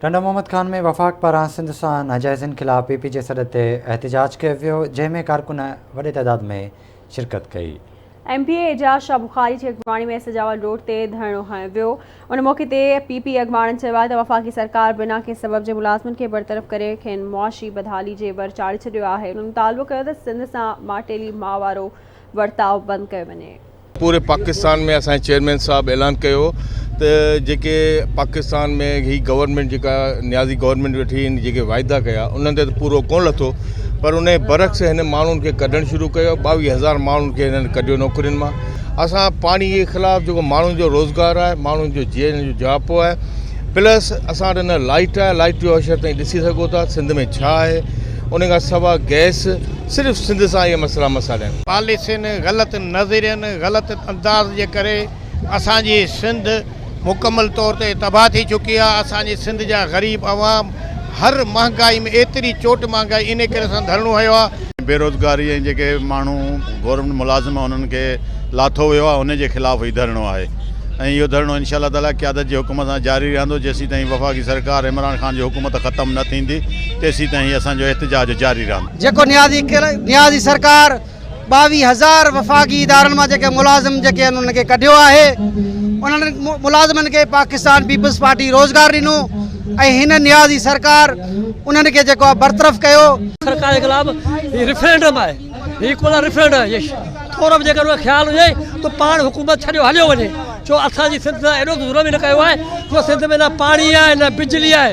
ٽنڊو محمد خان ۾ وفاق پاران سنڌ سان ناجائزين خلاف پي پي جي سڏ تي احتجاج ڪيو ويو، جنهن ۾ ڪارڪن وڏي تعداد ۾ شرڪت ڪئي. M P A Ejaz Shah Bukhari جي اڳواڻي ۾ سجاول روڊ تي ڌرڻو هنيو ويو. ان موقعي تي پي پي اڳواڻن چيو آهي ته وفاقي سرڪار بنا ڪنهن سبب جي ملازمن کي برطرف ڪري کين معاشي بدحالي جي ور چاڙهي ڇڏيو آهي. انهن مطالبو ڪيو ته سنڌ سان ماٽيلي ماء وارو ورتاء بند ڪيو وڃي. پوري پاڪستان ۾ اسان جي چيئرمين صاحب اعلان ڪيو ته جيڪي پاڪستان ۾ هي گورنمينٽ جيڪا نيازي گورنمينٽ ويٺي هن جيڪي واعدا ڪيا انهن تي ته پورو ڪونه لٿو پر ان جي برعڪس هن ماڻهن کي ڪڍڻ شروع ڪيو 22 هزار ماڻهن کي هنن ڪڍيو نوڪرين مان اسان پاڻي جي خلاف جيڪو ماڻهن جو روزگار آهي ماڻهن جو جيئڻ جو جياپو آهي پلس اسان وٽ نه لائٽ آهي لائٽ جو حشر تائين ڏسي سگهو ٿا سنڌ ۾ ڇا آهي ان کان سوا گئس صرف سنڌ سان اهي مسئلا مسائل آهن. پاليسين، غلط نظرين، غلط انداز جي ڪري اسان جي سنڌ مڪمل طور تي تباهه ٿي چڪي آهي، اسان جي سنڌ جا غريب عوام هر مهانگائي ۾ ايتري چوٽ مهانگائي انهي ڪري اسان ڌرڻو هنيو آهي. بيروزگاري ۽ جيڪي ماڻهو گورنمينٽ ملازم انهن کي لاٿو ويو آهي ان جي خلاف هي ڌرڻو آهي ۽ اهو ڌرڻو انشاء الله تعالي قيادت جي حڪم سان جاري رهندو جيسيتائين وفاقي سرڪار عمران خان جي حڪومت ختم نه ٿيندي تيسيتائين هي اسان جو احتجاج جاري رهندو. جيڪو نيازي نيازي سرڪار 22 هزار وفاقي ادارن مان جيڪي ملازم جيڪي آهن انهن کي ڪڍيو آهي انهن ملازمن کي پاڪستان پيپلز پارٽي روزگار ڏنو ۽ هن نيازي سرڪار انهن کي جيڪو آهي برطرف ڪيو. سرڪار جي خلاف هي ريفرنڊم آهي هي ڪو نه ريفرنڊم آهي ٿورو به جيڪر خيال هجي ته پاڻ حڪومت ڇڏيو هليو وڃي ڇو اسان جي سنڌ سان ايڏو ظلم هن ڪيو آهي جو سنڌ ۾ نه پاڻي آهي نه بجلي آهي.